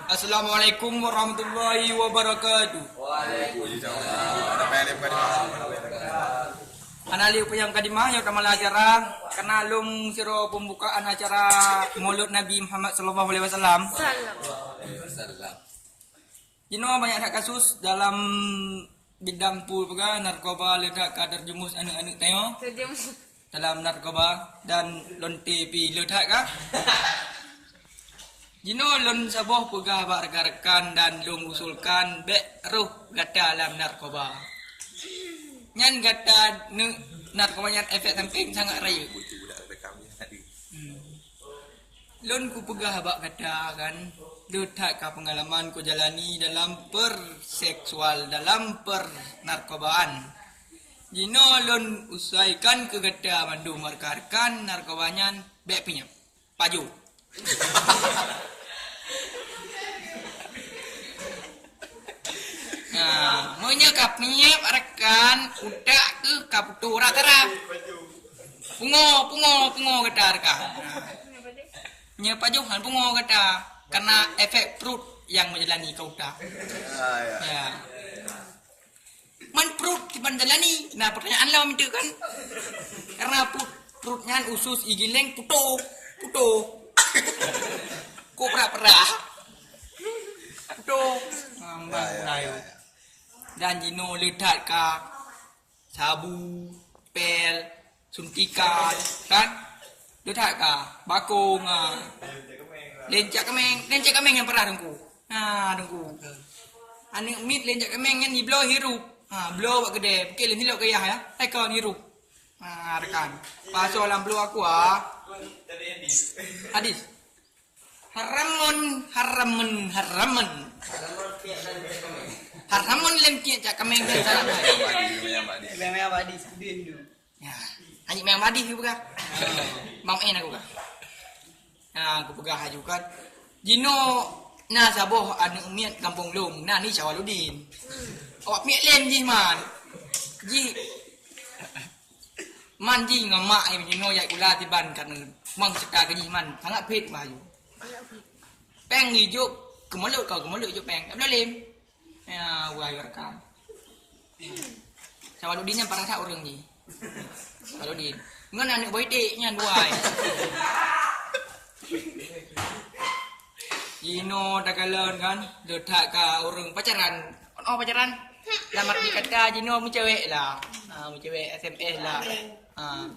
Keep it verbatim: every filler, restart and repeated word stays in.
Assalamualaikum warahmatullahi wabarakatuh. Hana lé peue nyang ka dimah, nyang tamala acara, karena lôn sidroe pembukaan acara Maulud Nabi Muhammad sallallahu alaihi wasallam. Jinoe banyak that kasus dalam bidang peue peugah narkoba le that ka terjerumus aneuk-aneuk tanyoe dalam narkoba dan lonte pi le that ka. Jinoe lôn saboh peugah bak rekan-rekan dan lôn usulkan bèk roh gata lam narkoba. Nyan gata neuk narkoba nyan efek samping sangat rayeuk. Hmm. Lôn kupeugah bak gata kan, le that ka pengalaman kujalani dalam perseksual, dalam pernarkobaan. Jinoe lôn usaikan keu gata mandum rekan-rekan narkoba nyan bèk pinyeb. Pajoh. Nah, meunyoe ka pinyeb rekan, utak keuh ka putôh rata-rata. Pungo, pungo, pungo gata rekan. Nah. Nyoe pajoh han pungo gata, karena efek perut nyang menjalani keu utak. Ah, ya. Ya. Man perut kiban jalani. Nah, pertanyaan lom itu kan. Karena perut, perut nyan usus igiléng putôh, putôh. Kok pera-pera. Putôh. Ngambang ya, ya, ya. Dan jinoe le that ka sabu, pel, suntikan, kan? Le that ka bakong, ah. Lencak keumeng, lencak keumeng nyang parah Teungku. Nah, Teungku. Aneuk miet lencak keumeng nyan jibloe hirup. Ha, bloe bak keudè, bukét lé nilok keu yah ya. Hai kon hirup. Ha, rekan. Pasoe lam bloe aku ah. Hadis. Haramun, haramun, haramun. Haramun lem kiek cak keumeng kan salah. Meh, meh, meh, di, di, di. Ya, anjing meh madi ke bukan? Mam en aku kan. Nah, aku peugah laju kan. Jinoe na saboh aneuk miet gampông lôn, na ni Syawaludin. Awak miet lem jih man. Jih man jih ngon mak jinoe jak sikula tiban karena mang serta ke jih man. Sangat phet mah laju. Peng jijok keumulok kau keumulok jok peng. Tak boleh lem. Ya, wahai rekan. Syawaludin nyan parah that ureueng jih. Syawaludin. Ngon aneuk boy dek nyan wahai. Jinoe takalon kan, le that ka ureueng pacaran. Oh, pacaran. Lam arti kata jinoe meucewek lah. Ha, meucewek S M S lah. Ha.